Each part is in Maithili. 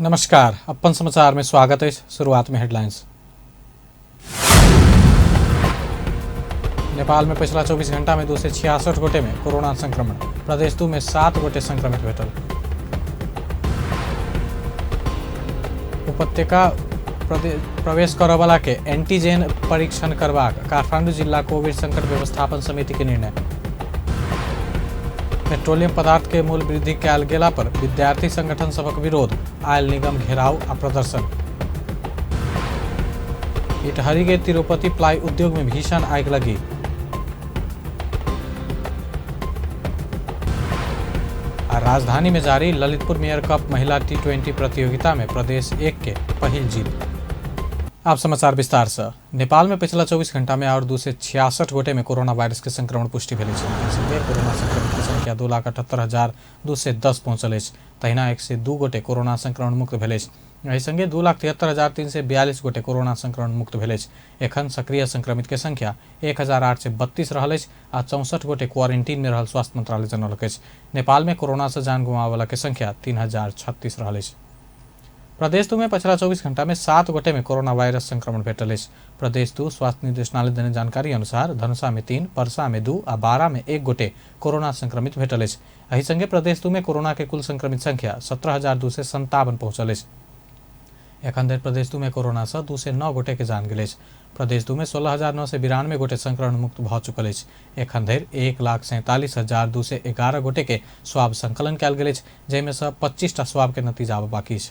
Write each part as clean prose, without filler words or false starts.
नमस्कार, अपन समाचार में स्वागत है। शुरुआत में हेडलाइंस। नेपाल में पिछला 24 घंटा में 266 गोटे में कोरोना संक्रमण, प्रदेश 2 में 7 गोटे संक्रमित भेटल। उपत्यका प्रवेश करऽवला के एंटीजेन परीक्षण करबाक काठमांडू जिला कोविड संकट व्यवस्थापन समिति के निर्णय। पेट्रोलियम पदार्थ के मूल्य वृद्धि कयल गेला पर विद्यार्थी संगठन सभक विरोध, आयल निगम घेराव आ प्रदर्शन। इटहरी के तिरुपति प्लाई उद्योग में भीषण आगि लगी। आ राजधानी में जारी ललितपुर मेयर कप महिला T20 प्रतियोगिता में प्रदेश 1 के पहिल जीत। आप समाचार विस्तार से। नेपाल में पिछला 24 घंटा में और 266 गोटे में कोरोना वायरस के संक्रमण पुष्टि भेल अछि। संगे कोरोना संक्रमित के संख्या 2,78,210 पहुंचल अछि। तहिना 102 गोटे कोरोना संक्रमण मुक्त भेल अछि। एहि संगे 2,73,342 गोटे कोरोना संक्रमण मुक्त भेल अछि। एखन सक्रिय संक्रमित के संख्या 1,832 रहल अछि आ 64 गोटे क्वारेंटीन में रहल स्वास्थ्य मंत्रालय जनौलक अछि। नेपाल में कोरोना से जान गुमावला के संख्या 3,036 रहल अछि। प्रदेश 2 में पिछला 24 घंटा में 7 गोटे में कोरोना वायरस संक्रमण भेटल अछि। प्रदेश 2 स्वास्थ्य निदेशनालय देने जानकारी अनुसार धनुषा में 3, परसा में 2 आ 12 में 1 गोटे कोरोना संक्रमित भेटल अछि। एहि संगे प्रदेश 2 में कोरोना के कुल संक्रमित संख्या 17,257 पहुंचल अछि। एखन धरि प्रदेश 2 में कोरोना से 209 गोटे के जान गेल अछि। प्रदेश 2 में 16,992 गोटे संक्रमण मुक्त भऽ चुकल अछि। एखन धरि 1,47,211 गोटे के स्वाब संकलन कयल गेल अछि, जाहिमे सँ 25टा स्वाब के नतीजा आब बाकी अछि।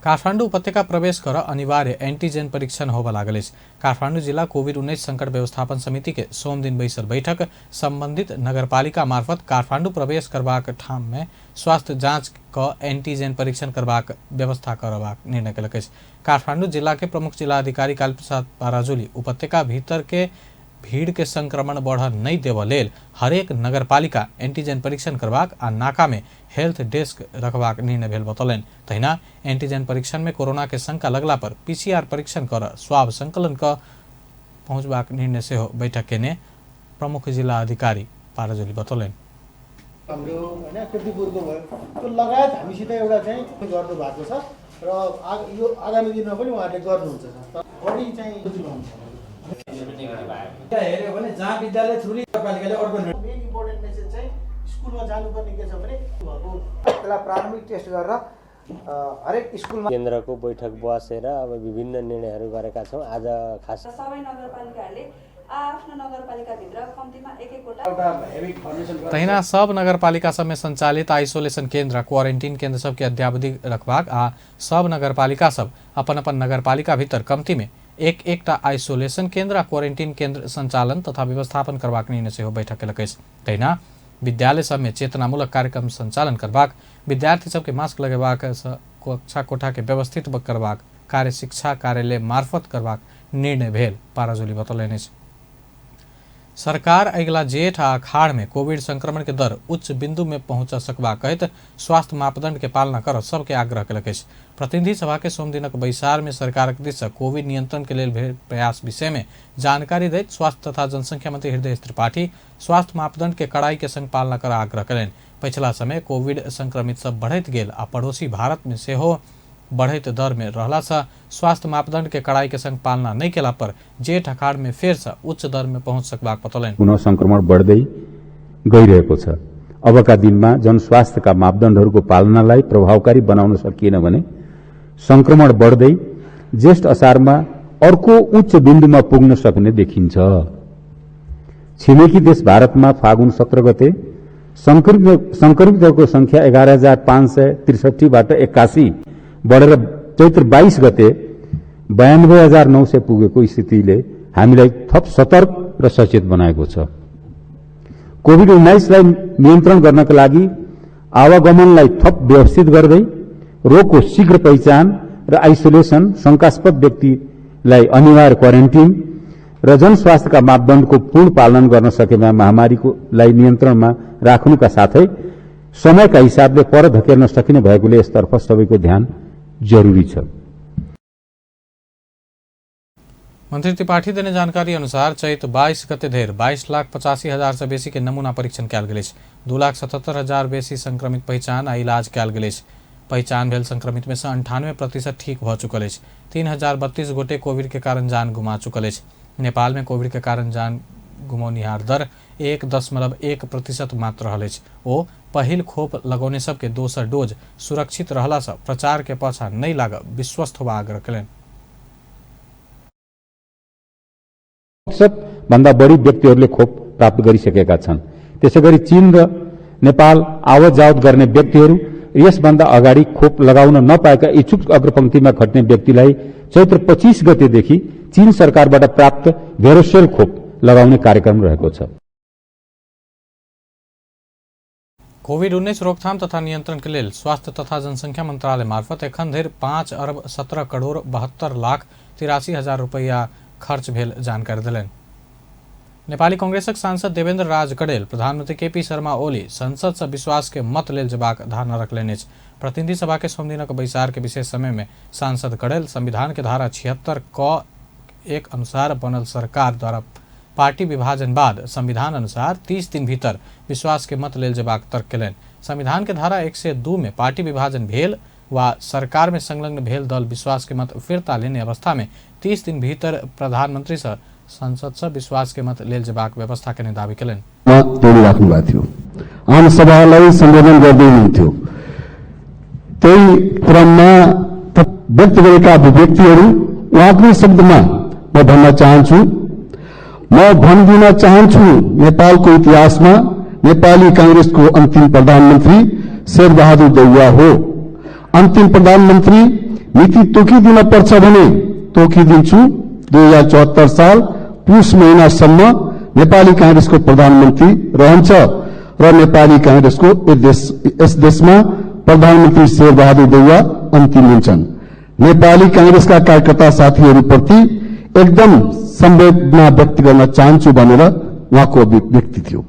काठमांडू उपत्यका प्रवेश कर अनिवार्य एंटीजेन परीक्षण होबय लागल अछि। काठमांडू जिला कोविड-19 संकट व्यवस्थापन समिति के सोमदिन बैसल बैठक संबंधित नगरपालिका मार्फत काठमांडू प्रवेश करबाक ठाम में स्वास्थ्य जांच क एंटीजेन परीक्षण करबाक व्यवस्था करबाक निर्णय केलक अछि। काठमांडू जिला के प्रमुख जिलाधिकारी कालीप्रसाद पाराजुली उपत्यका भीतर के भीड़ के संक्रमण बढ़ नहीं देबऽ लेल हरेक नगरपालिका एंटीजेन परीक्षण करबाक आ नाका में हेल्थ डेस्क रखबाक निर्णय भेल बतौलनि। तहिना एंटीजेन परीक्षण में कोरोना के शंका लगला पर PCR परीक्षण कर स्वाब संकलन क पहुंचबाक निर्णय सेहो बैठक केने प्रमुख जिला अधिकारी पाराजुली बतौलनि। हाम्रो हैन किर्तिपुरको भयो त्यो लगायत हामीसित एउटा चाहिँ गर्नु भएको छ र यो आगामी दिनमा पनि उहाँहरूले गर्नुहुन्छ। बढी चाहिँ हेऱ्यो भने जहाँ विद्यालय थ्रुली नगरपालिकाले अर्को मेन इम्पोर्टेन्ट मेसेज चाहिँ स्कुलमा जानुपर्ने के छ भने त्यसलाई प्रारम्भिक टेस्ट गरेर हरेक स्कुलमा केन्द्रको बैठक बसेर अब विभिन्न निर्णयहरू गरेका छौँ। आज खास सबै नगरपालिकाहरूले आफ्नो नगरपालिकाभित्र कम्तीमा एक एकवटा तहिना सब नगरपालिका सब में संचालित आइसोलेशन केंद्र क्वारेंटीन केंद्र सबके अद्यावधि रखबाक आ सब नगरपालिका सब अपन अपन नगरपालिका भीतर कम्ती में एक एकटा आइसोलेशन केंद्र आ क्वारेंटीन केंद्र संचालन तथा व्यवस्थापन करबाक निर्णय सेहो बैठक केलक अछि। तहिना विद्यालय सब में चेतनामूलक कार्यक्रम संचालन करबाक, विद्यार्थी सबके मास्क लगेबाक, कक्षा कोठा के व्यवस्थित करबाक कार्य शिक्षा कार्यालय मार्फत करबाक निर्णय भेल पाराजुली बतौलनि अछि। सरकार अगिला जेठ आ अखाड़ में कोविड संक्रमण के दर उच्च बिंदु में पहुंच सकबाक कहैत स्वास्थ्य मापदंड के पालना कर सबके आग्रह केलक अछि। प्रतिनिधि सभा के सोमदिनक बैसार में सरकारक दिस से कोविड नियंत्रण के लेल भेल प्रयास विषय में जानकारी दैत स्वास्थ्य तथा जनसंख्या मंत्री हृदय त्रिपाठी स्वास्थ्य मापदंड के कड़ाई के संग पालना कर आग्रह कयलनि। पछिला समय कोविड संक्रमित सब बढ़ैत गेल आ पड़ोसी भारत में सेहो बढ़ैत दर में रहला से स्वास्थ्य मापदंड के कड़ाई के संग पालना नहीं केला पर जेठ अखाड़ में फेर से उच्च दर में पहुंच सकबाक बतौलनि। पुनः संक्रमण बढ्दै गइरहेको छ। अबका दिनमा जनस्वास्थ्यका मापदण्डहरूको पालनालाई प्रभावकारी बनाउन सकिएन भने संक्रमण बढ्दै ज्येष्ठ असारमा अर्को उच्च बिन्दुमा पुग्न सक्ने देखिन्छ। छिमेकी देश भारतमा फागुन 17 गते संक्रमितहरूको संख्या 11,563 बाट 81 बढेर चैत्र 22 गते 92,900 पुगेको स्थितिले हामीलाई थप सतर्क र सचेत बनाएको छ। कोभिड-19लाई नियन्त्रण गर्नका लागि आवागमनलाई थप व्यवस्थित गर्दै रोगको शीघ्र पहिचान र आइसोलेसन, शंकास्पद व्यक्तिलाई अनिवार्य क्वारेन्टिन र जनस्वास्थ्यका मापदण्डको पूर्ण पालन गर्न सकेमा महामारीलाई नियन्त्रणमा राख्नुका साथै समयका हिसाबले पर धकेल्न सकिने भएकोले यसतर्फ सबैको ध्यान जरुरी छ। मंत्री त्रिपाठी देने जानकारी अनुसार चैत 22 गते धरि 22,85,000 से बेसी के नमूना परीक्षण कयल गेल अछि। 2,77,000 बेसी संक्रमित पहिचान आ इलाज कयल गेल अछि। पहिचान भेल संक्रमित में से 98% ठीक भऽ चुकल अछि। 3032 गोटे कोविड के कारण जान गुमा चुकल अछि। नेपाल में कोविड के कारण जान गुमौनिहार दर 1.1% मात्र रहल अछि। ओ पहिल खोप लगौने सबके दोसर डोज सुरक्षित रहला से प्रचार के पाछा नहि लागब विश्वस्त होबा आग्रह कयलनि। भन्दा बढी व्यक्तिहरूले खोप प्राप्त गरिसकेका छन्। त्यसैगरी चीन र नेपाल आवत जावत गर्ने व्यक्तिहरू यसभन्दा अगाडि खोप लगाउन नपाएका इच्छुक अग्रपंक्तिमा खट्ने व्यक्तिलाई चैत्र 25 गतेदेखि चीन सरकारबाट प्राप्त भेरोसेल खोप लगाउने कार्यक्रम रहेको छ। कोविड-19 रोकथाम तथा नियंत्रण के लेल स्वास्थ्य तथा जनसंख्या मंत्रालय मार्फत एखन धरि 5,17,72,83,000 रुपैया खर्च भेल जानकारी देलनि। नेपाली कांग्रेसक सांसद देवेंद्र राज कडेल प्रधानमंत्री केपी शर्मा ओली संसद से विश्वास के मत लेल जेबाक धारणा रखलनि अछि। प्रतिनिधि सभा के सोमदिनक बैसार के विशेष समय में सांसद कडेल संविधान के धारा 76(क)(1) अनुसार बनल सरकार द्वारा पार्टी विभाजन बाद संविधान अनुसार 30 दिन भीतर विश्वास के मत लेल जेबाक तर्क केलनि। संविधान के धारा 102 में पार्टी विभाजन भेल वा सरकार में संलग्न भेल दल विश्वास के मत फिर्ता लेने अवस्था में 30 दिन भीतर प्रधानमंत्री से संसद से विश्वास के मत लेल जेबाक व्यवस्था केने दावी केलनि। जोडिराख्नु भएको थियो, आम सभालाई सम्बोधन गर्दै हुनुहुन्थ्यो। त्यही क्रममा व्यक्त गरेका अभिव्यक्तिहरू उहाँकै शब्दमा म भन्न चाहन्छु। म भनिदिन चाहन्छु, नेपालको इतिहासमा नेपाली कांग्रेसको अन्तिम प्रधानमन्त्री शेरबहादुर देउवा हो। अन्तिम प्रधानमन्त्री मिति तोकिदिन पर्छ भने तोकिदिन्छु। 2074 साल पुस महिनासम्म नेपाली कांग्रेसको प्रधानमन्त्री रहन्छ र नेपाली कांग्रेसको यस देशमा प्रधानमन्त्री शेरबहादुर देउवा अन्तिम हुन्छन्। नेपाली कांग्रेसका कार्यकर्ता साथीहरूप्रति एकदम संवेदना व्यक्त गर्न चाहन्छु भनेर उहाँको अभिव्यक्ति थियो।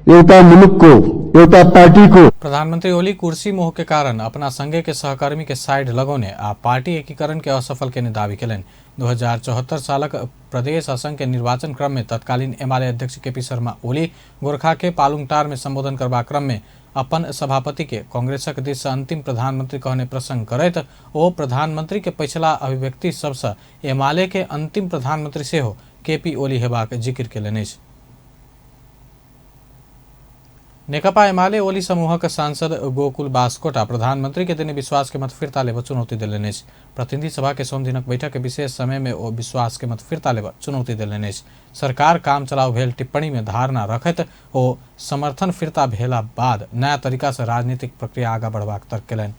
एउटा मुलुकको, एउटा पार्टीको प्रधानमंत्री ओली कुर्सी मोह के कारण अपना संगे के सहकर्मी के साइड लगौने आ पार्टी एकीकरण के असफल केने दावी केलनि। 2074 सालक प्रदेश आ संघ के निर्वाचन क्रम में तत्कालीन एमाले अध्यक्ष केपी शर्मा ओली गोरखा के पालुङटार में संबोधन करबाक क्रम में अपन सभापति के कांग्रेसक दिस से अंतिम प्रधानमंत्री कहने प्रसंग करैत ओ प्रधानमंत्री के पछिला अभिव्यक्ति सबसँ एमाले के अंतिम प्रधानमंत्री सेहो केपी ओली हेबाक जिक्र केलनि अछि। नेकपा एमाले ओली समूहक सांसद गोकुल बास्कोटा प्रधानमंत्री के देने विश्वास के मत फिर्ता लेबऽ चुनौती देलनि अछि। प्रतिनिधि सभा के सोमदिनक बैठक के विशेष समय में ओ विश्वास के मत फिर्ता लेबऽ चुनौती देलनि अछि। सरकार काम चलाऊ भेल टिप्पणी में धारणा रखैत ओ समर्थन फिर्ता भेला बाद नया तरीका से राजनीतिक प्रक्रिया आगा बढ़बाक तर्क केलनि।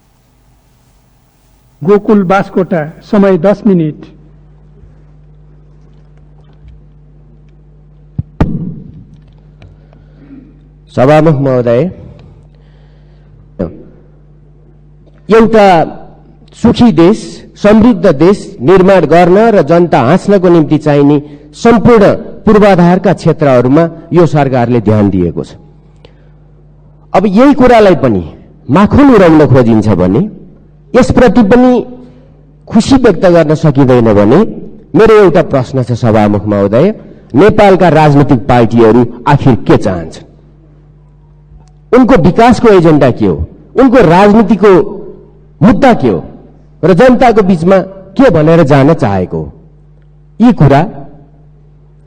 गोकुल बास्कोटा, समय 10 मिनट। सभामुख महोदय, एउटा सुखी देश, समृद्ध देश निर्माण गर्न र जनता हाँस्नको निम्ति चाहिने सम्पूर्ण पूर्वाधारका क्षेत्रहरूमा यो सरकारले ध्यान दिएको छ। अब यही कुरालाई पनि माखन उडाउन खोजिन्छ भने, यसप्रति पनि खुसी व्यक्त गर्न सकिँदैन भने मेरो एउटा प्रश्न छ सभामुख महोदय, नेपालका राजनीतिक पार्टीहरू आखिर के चाहन्छन्? उनको विकासको एजेन्डा के हो? उनको राजनीतिको मुद्दा के हो? र जनताको बीचमा के भनेर जान चाहेको हो? यी कुरा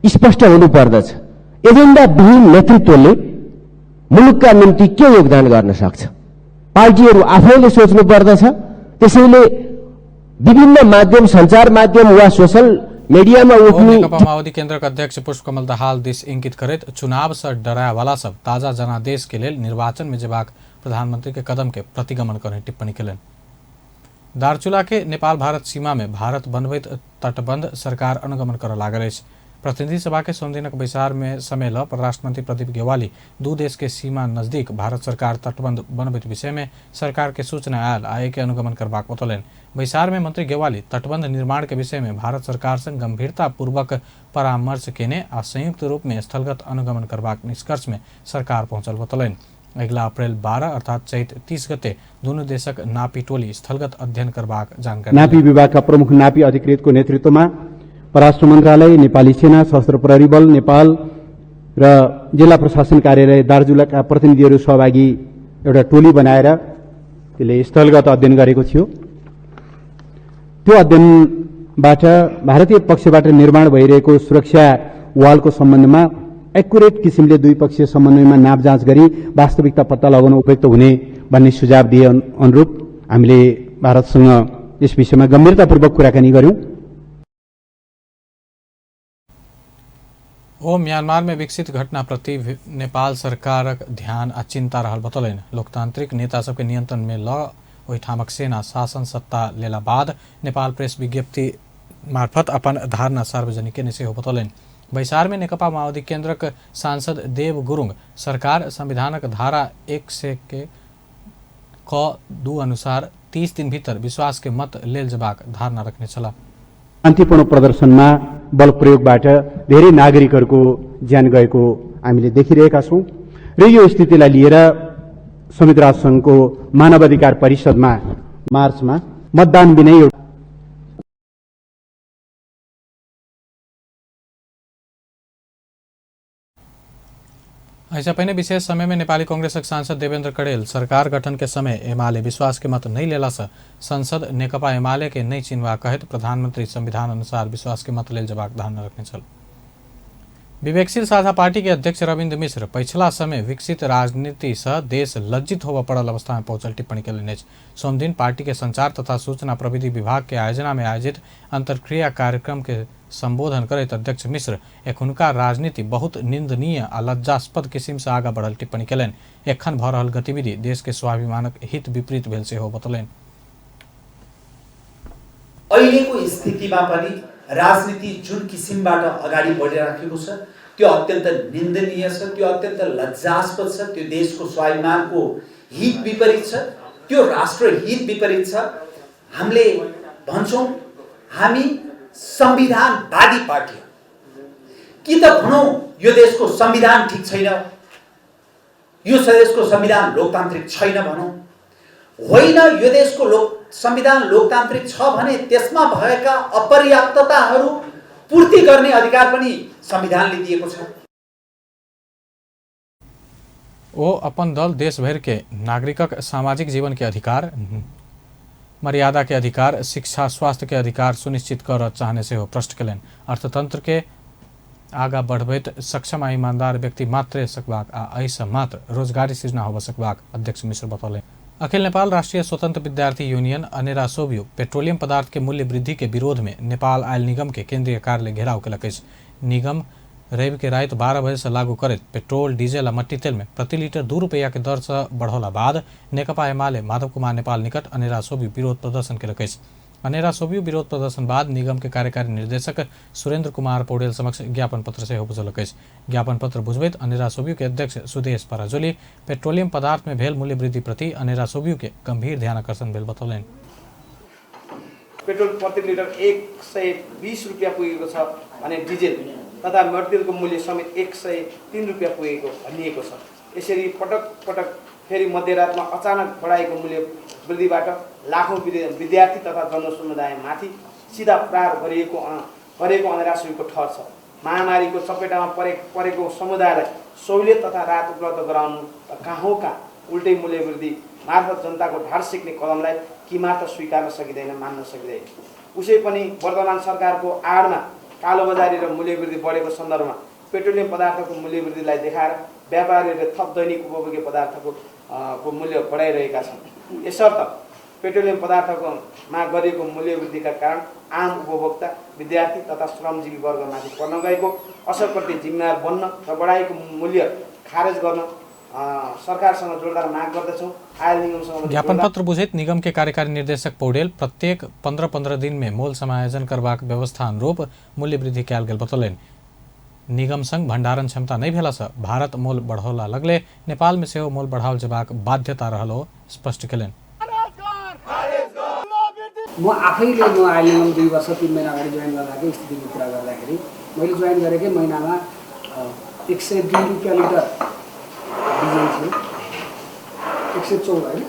स्पष्ट हुनुपर्दछ। एजेन्डा विहीन नेतृत्वले मुलुकका निम्ति के योगदान गर्न सक्छ? पार्टीहरू आफैले सोच्नु पर्दछ। त्यसैले विभिन्न माध्यम, सञ्चार माध्यम वा सोशल मीडियामा उठ्ने नेकपा माओवादी केन्द्रक अध्यक्ष पुष्पकमल दाहाल दिस इंगित करैत चुनाव से डरायवाला सब ताजा जनादेश के लेल निर्वाचन में जेबाक प्रधानमंत्री के कदम के प्रतिगमन करने टिप्पणी केलनि। दार्चुला के नेपाल भारत सीमा में भारत बनबैत तटबंध सरकार अनुगमन करऽ लागल अछि। प्रतिनिधि सभा के सोमदिनक बैसार में समय ल परराष्ट्र मंत्री प्रदीप गेवाली दू देश के सीमा नजदीक भारत सरकार तटबंध बनबैत विषय में सरकार के सूचना आयल आ एके अनुगमन करबाक बतौलनि। बैसार में मंत्री गेवाली तटबंध निर्माण के विषय में भारत सरकार संग गंभीरता पूर्वक परामर्श केने आ संयुक्त रूप में स्थलगत अनुगमन करबाक निष्कर्ष में सरकार पहुंचल बतौलनि। अगिला अप्रैल 12 अर्थात चैत 30 गते दुनू देशक नापी टोली स्थलगत अध्ययन करबाक जानकारी। नापी विभागका प्रमुख नापी अधिकृतको नेतृत्वमा परराष्ट्र मन्त्रालय, नेपाली सेना, सशस्त्र प्रहरी बल नेपाल र जिल्ला प्रशासन कार्यालय दार्जुलाका प्रतिनिधिहरू सहभागी एउटा टोली बनाएर त्यसले स्थलगत अध्ययन गरेको थियो। त्यो अध्ययनबाट भारतीय पक्षबाट निर्माण भइरहेको सुरक्षा वालको सम्बन्धमा एक्युरेट किसिमले दुई पक्षीय समन्वयमा नाप जाँच गरी वास्तविकता पत्ता लगाउन उपयुक्त हुने भन्ने सुझाव दिए अनुरूप हामीले भारतसँग यस विषयमा गम्भीरतापूर्वक कुराकानी गर्यौं। ओ म्यांमार में विकसित घटना प्रति नेपाल सरकारक ध्यान आ चिंता रहल बतौलनि। लोकतांत्रिक नेता सबके नियंत्रण में ल ओहिठामक सेना शासन सत्ता लेला बाद नेपाल प्रेस विज्ञप्ति मार्फत अपन धारणा सार्वजनिक केने सेहो बतौलनि। बैसार में नेकपा माओवादी केंद्रक सांसद देव गुरुङ सरकार संविधानक धारा 100 के क 2 अनुसार 30 दिन भीतर विश्वास के मत लेल जबाक धारणा रखने छलाह। शान्तिपूर्ण प्रदर्शनमा बल प्रयोगबाट धेरै नागरिकहरूको ज्यान गएको हामीले देखिरहेका छौं र यो स्थितिलाई लिएर संयुक्त राष्ट्र संघको मानवाधिकार परिषदमा मार्चमा मतदान बिनै ऐसा पहिने विशेष समय में नेपाली कांग्रेसक सांसद देवेंद्र कडेल सरकार गठन के समय एमाले विश्वास के मत नहीं लेला से संसद नेकपा एमाले के नहीं चिन्हवा कहत प्रधानमंत्री संविधान अनुसार विश्वास के मत लेल जबाक धारणा रखने छल। विवेकशील साझा पार्टी के अध्यक्ष रविन्द्र मिश्र पछिला समय विकसित राजनीति से देश लज्जित होबय पड़ल अवस्था में पहुंचल टिप्पणी केलनि अछि। सोमदिन पार्टी के संचार तथा सूचना प्रविधि विभाग के आयोजना में आयोजित अंतर्क्रिया कार्यक्रम के संबोधन करैत अध्यक्ष मिश्र एखुनका राजनीति बहुत निंदनीय आ लज्जास्पद किसिम से आगा बढ़ल टिप्पणी केलनि। एखन भऽ रहल गतिविधि देश के स्वाभिमानक हित विपरीत भेल सेहो बतौलनि। अहिलेको स्थितिमा पनि राजनीति जुन किसिमबाट अगाडि बढिराखेको छ त्यो अत्यन्त निन्दनीय छ, त्यो अत्यन्त लज्जास्पद छ, त्यो देशको स्वाभिमानको हित विपरीत छ, त्यो राष्ट्रहित विपरीत छ। हामीले भन्छौँ हामी संविधानवादी पार्टी हो, कि त भनौँ यो देशको संविधान ठिक छैन, यो देशको संविधान लोकतान्त्रिक छैन भनौँ, होइन यो देशको संविधान लोकतान्त्रिक छ भने त्यसमा भएका अपर्याप्तताहरू पूर्ति गर्ने अधिकार पनि संविधानले दिएको छ। ओ अपन दल देशभर के नागरिकक सामाजिक जीवन के अधिकार, मर्यादा के अधिकार, शिक्षा स्वास्थ्य के अधिकार सुनिश्चित कर चाहने सेहो प्रश्न केलनि। अर्थतंत्र के आगा बढ़बैत सक्षम आ ईमानदार व्यक्ति मात्रे सकबाक आ एहिसँ मात्र रोजगारी सृजना होबय सकबाक अध्यक्ष मिश्र बतौलनि। अखिल नेपाल राष्ट्रिय स्वतंत्र विद्यार्थी यूनियन अनेरा सोभियो पेट्रोलियम पदार्थ के मूल्य वृद्धि के विरोध में नेपाल आयल निगम के केंद्रीय कार्यालय घेराव केलक अछि। निगम रवि के राति 12 बजे से लागू करैत पेट्रोल डीजल आ मट्टी तेल में प्रति लीटर 2 रुपया के दर से बढ़ौला बाद नेकपा एमाले माधव कुमार नेपाल निकट अनेरा सोभियो विरोध प्रदर्शन केलक अछि। अनेरा सोभियो विरोध प्रदर्शन बाद निगम के कार्यकारी निर्देशक सुरेंद्र कुमार पौडेल समक्ष ज्ञापन पत्र सेहो बुझौलक अछि। ज्ञापन पत्र बुझबैत अनेरा सोभियो के अध्यक्ष सुदेश पराजुली पेट्रोलियम पदार्थ में भेल मूल्य वृद्धि प्रति अनेरा सोभियो के गंभीर ध्यानाकर्षण भेल बतौलनि। पेट्रोल प्रति लिटर 120 रुपियाँ पुगेको छ भने डिजेल तथा मट्टीतेलको मूल्य समेत 103 रुपियाँ पुगेको भनिएको छ। यसरी पटक पटक फेरि मध्यरातमा अचानक बढाएको मूल्य वृद्धिबाट लाखौँ विद्यार्थी तथा जनसमुदायमाथि सिधा प्रहार गरेको अनेरासुको ठहर छ। महामारीको चपेटामा परेको समुदायलाई सहुलियत तथा राहत उपलब्ध गराउनु कहाँ कहाँ उल्टै मूल्य वृद्धि मार्फत जनताको ढाड सेक्ने कदमलाई कि मात्र स्वीकार्न सकिँदैन, मान्न सकिँदैन। उसै पनि वर्तमान सरकारको आडमा कालोबजारी र मूल्यवृद्धि बढेको सन्दर्भमा पेट्रोलियम पदार्थको मूल्यवृद्धिलाई देखाएर व्यापारीहरूले थप दैनिक उपभोग्य पदार्थको को मूल्य बढाइरहेका छन्। यसर्थ पेट्रोलियम पदार्थको मा गरिएको मूल्यवृद्धिका कारण आम उपभोक्ता, विद्यार्थी तथा श्रमजीवी वर्गमाथि पर्न गएको असरप्रति जिम्मेवार बन्न र बढाएको मूल्य खारेज गर्न सरकारसँग जोरदार माग गर्दछौँ। आयल निगमसँग ज्ञापन पत्र बुझैत निगम के कार्यकारी निर्देशक पौडेल प्रत्येक 15-15 दिन में मोल समायोजन करबाक व्यवस्था अनुरूप मूल्य वृद्धि कयल गेल बतौलनि। निगम संग भंडारण क्षमता नहीं भेला से भारत मोल बढ़ौला लगले नेपाल में सेहो मोल बढ़ाओल जेबाक बाध्यता रहल ओ स्पष्ट केलनि। म आफैले म आयल निगम 2 वर्ष 3 महिना अगाडि जोइन गर्दाखेरि स्थितिको कुरा गर्दाखेरि मैले जोइन गरेकै महिनामा 102 रुपियाँ लिटर डिजेल थियो, 114 होइन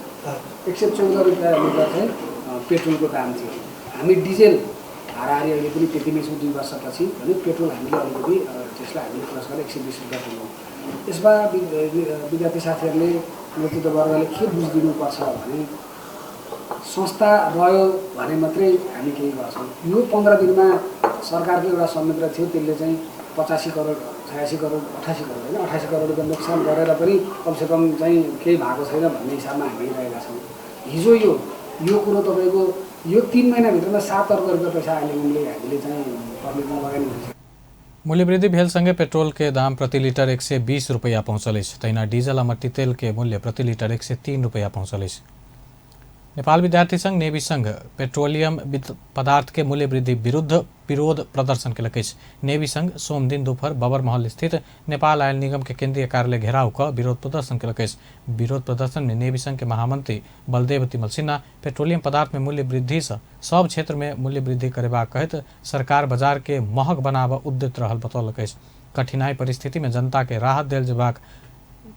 114 रुपियाँ लिटर चाहिँ पेट्रोलको दाम थियो। हामी डिजेल हाराहारी अहिले पनि त्यति नै छौँ 2 वर्षपछि भने पेट्रोल हामीले अलिकति त्यसलाई हामीले क्रस गरेर 120 रुपियाँ पुग्यौँ। यसमा विद्यार्थी साथीहरूले नेतृत्ववर्गले के बुझिदिनुपर्छ भने संस्था रह्यो भने मात्रै हामी केही गर्छौँ। यो 15 दिनमा सरकारको एउटा संयन्त्र थियो, त्यसले चाहिँ 85 करोड 86 करोड 88 करोड होइन 88 करोड रुपियाँ नोक्सान गरेर पनि कमसेकम चाहिँ केही भएको छैन भन्ने हिसाबमा हामी रहेका छौँ। हिजो यो यो कुरो तपाईँको यो 3 महिनाभित्रमा 7 अर्ब रुपियाँ पैसा आइलिङले हामीले चाहिँ पब्लिकमा लगानी हुन्छ। मूल्यवृद्धि भेल संगे पेट्रोल के दाम प्रति लीटर 120 रुपैया पहुँचल अछि। तहिना डीजल आ मट्टीतेल के मूल्य प्रति लीटर 103 रुपैया पहुँचल अछि। नेपाल विद्यार्थी संघ नेवी संघ पेट्रोलियम पदार्थ के मूल्य वृद्धि विरुद्ध विरोध प्रदर्शन केलक अछि। नेवी संघ सोमदिन दोपहर बबरमहल स्थित नेपाल आयल निगम के केंद्रीय कार्यालय घेराव क विरोध प्रदर्शन केलक अछि। विरोध प्रदर्शन में नेवी संघ के महामंत्री बलदेव तिमल सिन्हा पेट्रोलियम पदार्थ में मूल्य वृद्धि से सब क्षेत्र में मूल्य वृद्धि करेबाक कहैत सरकार बाजार के महग बनाबऽ उद्यत रहल बतौलक अछि। कठिनाई परिस्थिति में जनता के राहत देल जेबाक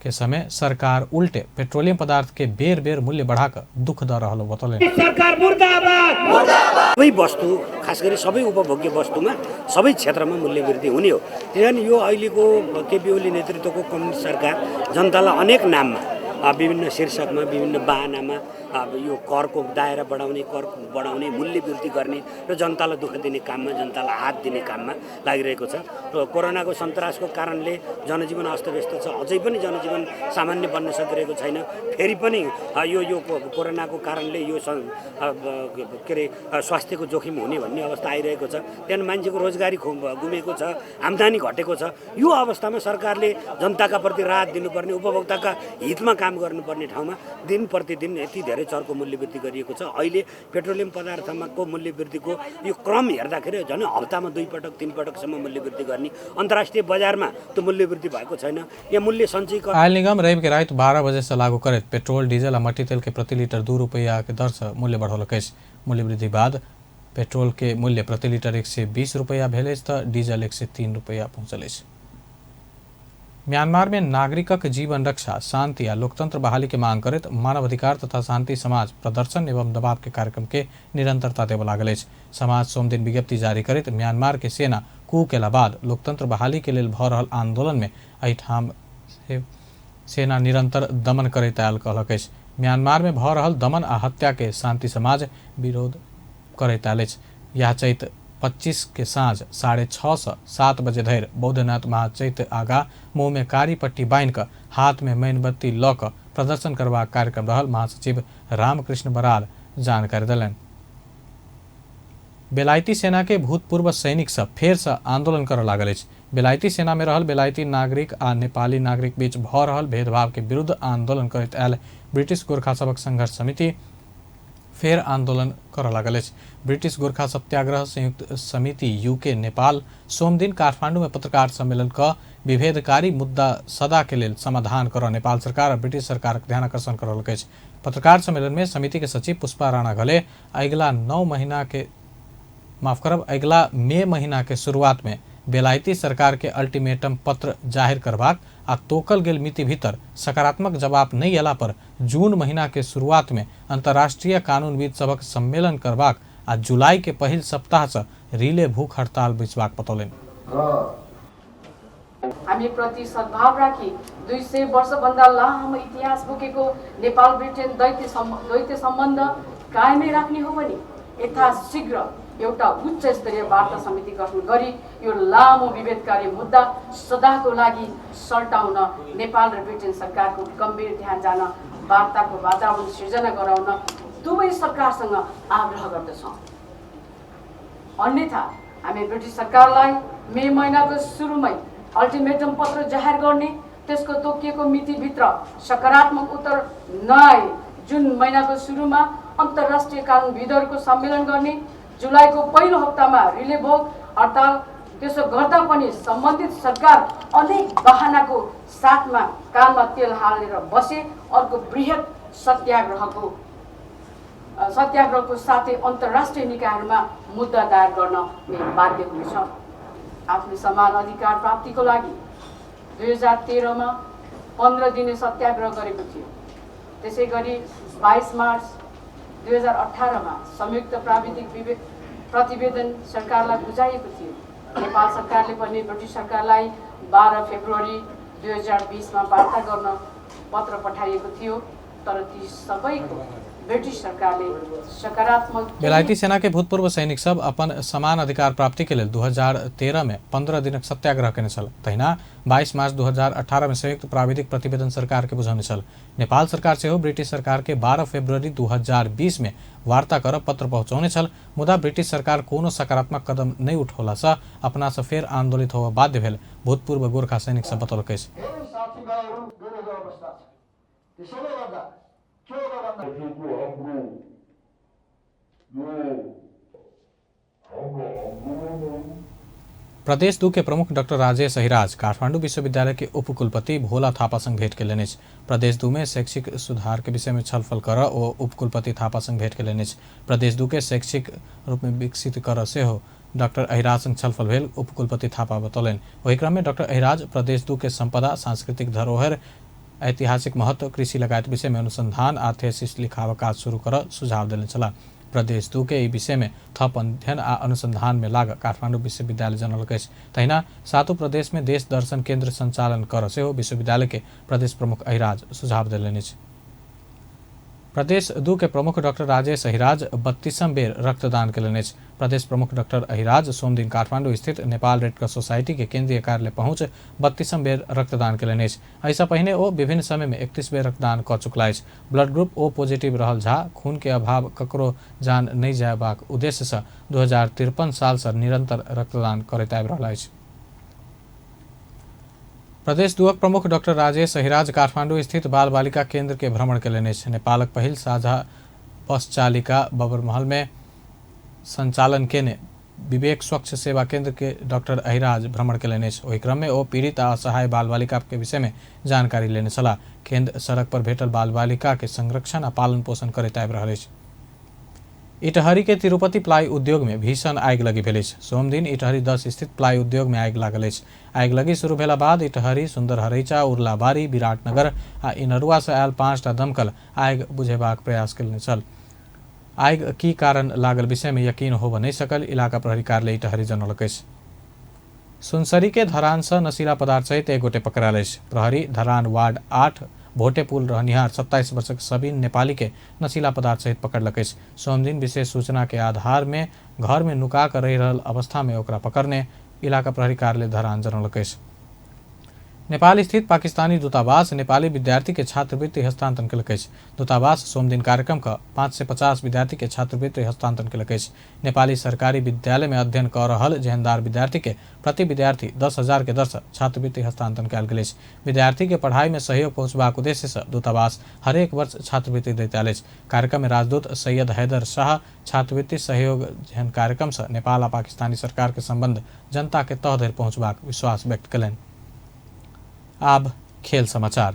के समय सरकार उल्टे पेट्रोलियम पदार्थ के बेर बेर मूल्य बढ़ाकर दुख द रहल बतौलनि। सरकार मुर्दाबाद। सबै वस्तु, खास गरी सबै उपभोग्य वस्तुमा सबै क्षेत्रमा मूल्य वृद्धि हुने हो। त्यसकारण यो अहिलेको केपी ओली नेतृत्वको कम्युनिस्ट सरकार जनतालाई अनेक नाममा, विभिन्न शीर्षकमा, विभिन्न बहानामा यो करको दायरा बढाउने, कर बढाउने, मूल्य वृद्धि गर्ने र जनतालाई दुःख दिने काममा, जनतालाई हात दिने काममा लागिरहेको छ। र कोरोनाको सन्तासको कारणले जनजीवन अस्तव्यस्त छ, अझै पनि जनजीवन सामान्य बन्न सकिरहेको छैन। फेरि पनि यो यो कोरोनाको कारणले यो के अरे स्वास्थ्यको जोखिम हुने भन्ने अवस्था आइरहेको छ। त्यहाँदेखि मान्छेको रोजगारी गुमेको छ, आम्दानी घटेको छ। यो अवस्थामा सरकारले जनताका प्रति राहत दिनुपर्ने, उपभोक्ताका हितमा काम गर्नुपर्ने ठाउँमा दिन प्रतिदिन यति धेरै चर्को मूल्य वृद्धि गरिएको छ। अहिले पेट्रोलियम पदार्थमा को मूल्य वृद्धिको यो क्रम हेर्दाखेरि झन् हप्तामा 2 पटक 3 पटकसम्म मूल्य वृद्धि गर्ने, अन्तर्राष्ट्रिय बजारमा त्यो मूल्य वृद्धि भएको छैन। यहाँ मूल्य सञ्चय आयल निगम रवि के राति 12 बजे से लागू करैत पेट्रोल डीजल आ मट्टी तेल के प्रति लीटर 2 रुपैया के दर से मूल्य बढ़ौलक अछि। मूल्य वृद्धि बाद पेट्रोल के मूल्य प्रति लीटर 120 रुपैया भेल अछि तऽ डीजल 103 रुपैया पहुँचल अछि। म्यांमार में नागरिकक जीवन रक्षा, शांति आ लोकतंत्र बहाली के मांग करैत मानवाधिकार तथा शांति समाज प्रदर्शन एवं दबाव के कार्यक्रम के निरंतरता देबऽ लागल अछि। समाज सोमदिन विज्ञप्ति जारी करैत म्यांमार के सेना कू केला बाद लोकतंत्र बहाली के लेल भऽ रहल आंदोलन में एहिठाम सेना निरंतर दमन करैत आयल कहलक अछि। म्यांमार में भऽ रहल दमन आ हत्या के शांति समाज विरोध करैत आयल अछि। यह चैत 25 के साँझ 6:30 से 7 बजे धरि बौद्धनाथ महाचैत्य आगा मुँह में कारी पट्टी बान्हि कऽ हाथ में मोमबत्ती लऽ कऽ प्रदर्शन करबाक कार्यक्रम रहल महासचिव रामकृष्ण बराल जानकारी देलनि। बेलायती सेना के भूतपूर्व सैनिक सब फेर से आंदोलन करऽ लागल अछि। बेलायती सेना में रहल बेलायती नागरिक आ नेपाली नागरिक बीच भऽ रहल भेदभाव के विरुद्ध आंदोलन करैत आयल ब्रिटिश गोरखा सभक संघर्ष समिति फेर आंदोलन करऽ लागल अछि। ब्रिटिश गोरखा सत्याग्रह संयुक्त समिति यूके नेपाल सोमदिन काठमांडू में पत्रकार सम्मेलन क विभेदकारी मुद्दा सदा के लेल समाधान करऽ नेपाल सरकार आ ब्रिटिश सरकारक ध्यानाकर्षण करौलक अछि। पत्रकार सम्मेलन में समिति के सचिव पुष्पा राणा घले अगिला 9 महीना के माफ करब अगिला मई महीना के शुरुआत में बेलायती सरकार के अल्टीमेटम पत्र जाहिर करबाक आ तोकल गेल मिति भीतर सकारात्मक जवाब नहि अयला पर जून महीना के शुरुआत में अंतर्राष्ट्रीय कानूनविद सभक सम्मेलन करबाक आ जुलाई के पहिल सप्ताह से रिले भूख हड़ताल बैसबाक बतौलनि। हामी प्रति सद्भाव राखी 200 वर्षभन्दा लामो इतिहास बोकेको नेपाल ब्रिटेन द्वैत सम्बन्ध कायमै राख्ने हो भने यथाशीघ्र एउटा उच्च स्तरीय वार्ता समिति गठन गरी यो लामो विभेदकारी मुद्दा सदाको लागि सल्टाउन नेपाल र ब्रिटेन सरकारको गम्भीर ध्यान जान वार्ताको वातावरण सिर्जना गराउन दुवै सरकारसँग आग्रह गर्दछौँ। अन्यथा हामी ब्रिटिस सरकारलाई मे महिनाको सुरुमै अल्टिमेटम पत्र जाहेर गर्ने, त्यसको तोकिएको मितिभित्र सकारात्मक उत्तर नआए जुन महिनाको सुरुमा अन्तर्राष्ट्रिय कानुनविदहरूको सम्मेलन गर्ने, जुलाईको पहिलो हप्तामा रिले भोक हडताल, त्यसो गर्दा पनि सम्बन्धित सरकार अनेक बहानाको साथमा कानमा तेल हालेर बसे अर्को बृहत सत्याग्रहको साथै अन्तर्राष्ट्रिय निकायहरूमा मुद्दा दायर गर्न बाध्य हुनेछ। आफ्नो समान अधिकार प्राप्तिको लागि 2013 मा 15 दिने सत्याग्रह गरेको थियो। त्यसै गरी 22 मार्च 2018 मा संयुक्त प्राविधिक प्रतिवेदन सरकारलाई बुझाइएको थियो। नेपाल सरकारले पनि ब्रिटिस सरकारलाई 12 फेब्रुअरी 2020 मा वार्ता गर्न पत्र पठाइएको थियो। तर ती सबैको ब्रिटिस सरकारले सकारात्मक बेलायती सेना के भूतपूर्व सैनिक सब अपन समान अधिकार प्राप्ति के लेल 2013 में 15 दिनक सत्याग्रह केने छल। तहिना 22 मार्च 2018 में संयुक्त प्राविधिक प्रतिवेदन सरकार के बुझौने छल। नेपाल सरकार सेहो ब्रिटिश सरकार के 12 फरवरी 2020 में वार्ता कर पत्र पहुँचौने छल, मुदा ब्रिटिश सरकार कोनो सकारात्मक कदम नहि उठौला सँ अपना सँ फेर आंदोलित होबय बाध्य भेल भूतपूर्व गोरखा सैनिक सब बतौलक अछि। प्रदेश 2 के प्रमुख डॉक्टर राजेश अहिराज काठमांडू विश्वविद्यालय के उपकुलपति भोला थापा संग भेंट केलनि अछि। प्रदेश 2 में शैक्षिक सुधार के विषय में छलफल कर ओ उपकुलपति थापा संग भेंट केलनि अछि। प्रदेश 2 के शैक्षिक रूप में विकसित कर सेहो डॉक्टर अहिराज संग छलफल भेल उपकुलपति थापा बतौलनि। ओहि क्रम में डॉक्टर अहिराज प्रदेश 2 के संपदा, सांस्कृतिक धरोहर, ऐतिहासिक महत्व, कृषि लगायत विषय में अनुसंधान आ थेसिस लिखाव काज शुरू कर सुझाव देने छलाह। प्रदेश 2 के ई विषय में थप अध्ययन आ अनुसंधान में लाग काठमांडू विश्वविद्यालय जनौलक अछि। तहिना सातों प्रदेश में देश दर्शन केंद्र संचालन कर सेहो विश्वविद्यालय के प्रदेश प्रमुख अहिराज सुझाव देलनि अछि। प्रदेश 2 के प्रमुख डॉक्टर राजेश अहिराज 32म बेर रक्तदान केलनि अछि। प्रदेश प्रमुख डॉक्टर अहिराज सोमदिन काठमांडू स्थित नेपाल रेड क्रॉस सोसाइटी के केंद्रीय कार्यालय पहुंच 32म बेर रक्तदान केलनि अछि। एहिसँ पहिने ओ विभिन्न समय में 31 बेर रक्तदान कऽ चुकला अछि। ब्लड ग्रुप ओ पॉजिटिव रहल झा खून के अभाव ककरो जान नहि जायबाक उद्देश्यसँ 2053 सालसँ निरंतर रक्तदान करैत आबि रहल अछि। प्रदेश 2 प्रमुख डॉक्टर राजेश अहिराज काठमांडू स्थित बाल बालिका केंद्र के भ्रमण केलनि अछि। नेपालक पहिल साझा बस चालिका बबरमहल में संचालन केने विवेक स्वच्छ सेवा केंद्र के डॉक्टर अहिराज भ्रमण केलनि अछि। ओहि क्रम में ओ पीड़ित आ असहाय बाल बालिका के विषय में जानकारी लेने छलाह। केंद्र सड़क पर भेटल बाल बालिका के संरक्षण आ पालन पोषण करैत आबि रहल अछि। इटहरी के तिरुपति प्लाई उद्योग में भीषण आगि लगी भेल अछि। सोमदिन इटहरी 10 स्थित प्लाई उद्योग में आगि लागल अछि। आगि लगी शुरू भेला बाद इटहरी, सुंदर हरैचा, उर्लाबारी, विराटनगर आ इनरुआ से आयल 5टा दमकल आगि बुझेबाक प्रयास केलने छल। आगि की कारण लागल विषय में यकीन होबय नहि सकल इलाका प्रहरी कार्यालय इटहरी जनौलक अछि। सुनसरी के धरान से नशीला पदार्थ सहित एक गोटे पकड़ायल अछि। प्रहरी धरान वार्ड 8 भोटे पुल रहनिहार 27 वर्षक सबीन नेपाली के नशीला पदार्थ सहित पकड़लक अछि। सोमदिन विशेष सूचना के आधार में घर में नुका कर रहि रहल अवस्था में ओकरा पकड़ने इलाका प्रहरी कार्यालय धरान जनौलक अछि। नेपाल स्थित पाकिस्तानी दूतावास नेपाली विद्यार्थी के छात्रवृत्ति हस्तांतरण केलक अछि। दूतावास सोमदिन कार्यक्रम क 550 विद्यार्थी के छात्रवृत्ति हस्तांतरण केलक अछि। नेपाली सरकारी विद्यालय में अध्ययन कर रहल जेहनदार विद्यार्थी के प्रति विद्यार्थी 10,000 के दर से छात्रवृत्ति हस्तांतरण कयल गेल अछि। विद्यार्थी के पढ़ाई में सहयोग पहुंचबाक उद्देश्य से दूतावास हरेक वर्ष छात्रवृत्ति दैत आयल अछि। कार्यक्रम में राजदूत सैयद हैदर शाह छात्रवृत्ति सहयोग जेहन कार्यक्रम से नेपाल आ पाकिस्तानी सरकार के संबंध जनता के तह धरि पहुंचबाक विश्वास व्यक्त कयलनि। अब खेल समाचार।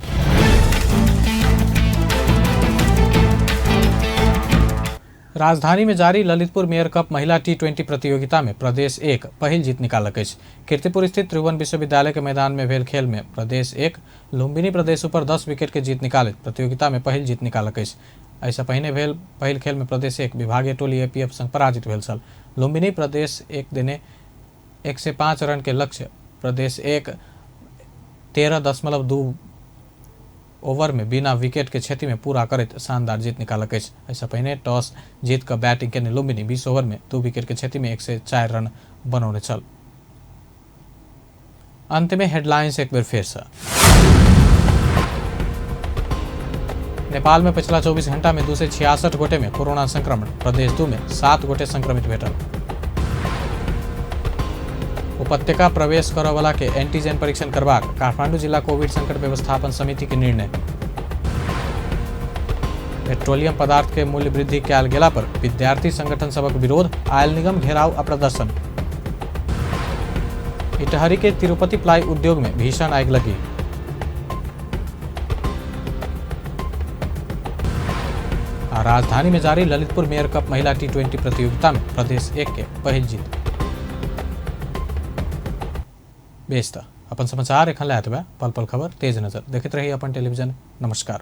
राजधानी में जारी ललितपुर मेयर कप महिला T20 प्रतियोगिता में प्रदेश 1 पहिल जीत निकालक अछि। कीर्तिपुर स्थित त्रिभुवन विश्वविद्यालय के मैदान में भेल खेल में प्रदेश 1 लुम्बिनी प्रदेश ऊपर 10 विकेट के जीत निकालैत प्रतियोगिता में पहिल जीत निकालक अछि। एहिसँ पहिने भेल पहिल खेल में प्रदेश 1 विभागीय टोली एपीएफ संग पराजित भेल छल। लुम्बिनी प्रदेश 1 देने 105 रन के लक्ष्य प्रदेश 1 13.2 ओवर में बिना विकेट के क्षति में पूरा करैत शानदार जीत निकालक अछि। एहिसँ पहिने टॉस जीत कऽ बैटिंग केने लुम्बिनी 20 ओवर में 2 विकेट के क्षति में 104 रन बनौने छल। अंत में हेडलाइंस एक बेर फेर से। नेपाल में पिछला 24 घंटा में 266 गोटे में कोरोना संक्रमण, प्रदेश 2 में 7 गोटे संक्रमित भेटल। उपत्यका प्रवेश करऽवला के एंटीजन परीक्षण करबाक काठमांडू जिला कोविड संकट व्यवस्थापन समिति के निर्णय। पेट्रोलियम पदार्थ के मूल्य वृद्धि कयल गेला पर विद्यार्थी संगठन सबक विरोध, आयल निगम घेराव आ प्रदर्शन। इटहरी के तिरुपति प्लाई उद्योग में भीषण आगि लगी। आ राजधानी में जारी ललितपुर मेयर कप महिला T20 प्रतियोगिता में प्रदेश 1 के पहिल जीत। बेस त अपन समाचार एखन लए एतबे। पल पल खबर तेज नजर देखैत रही अपन टेलीविजन। नमस्कार।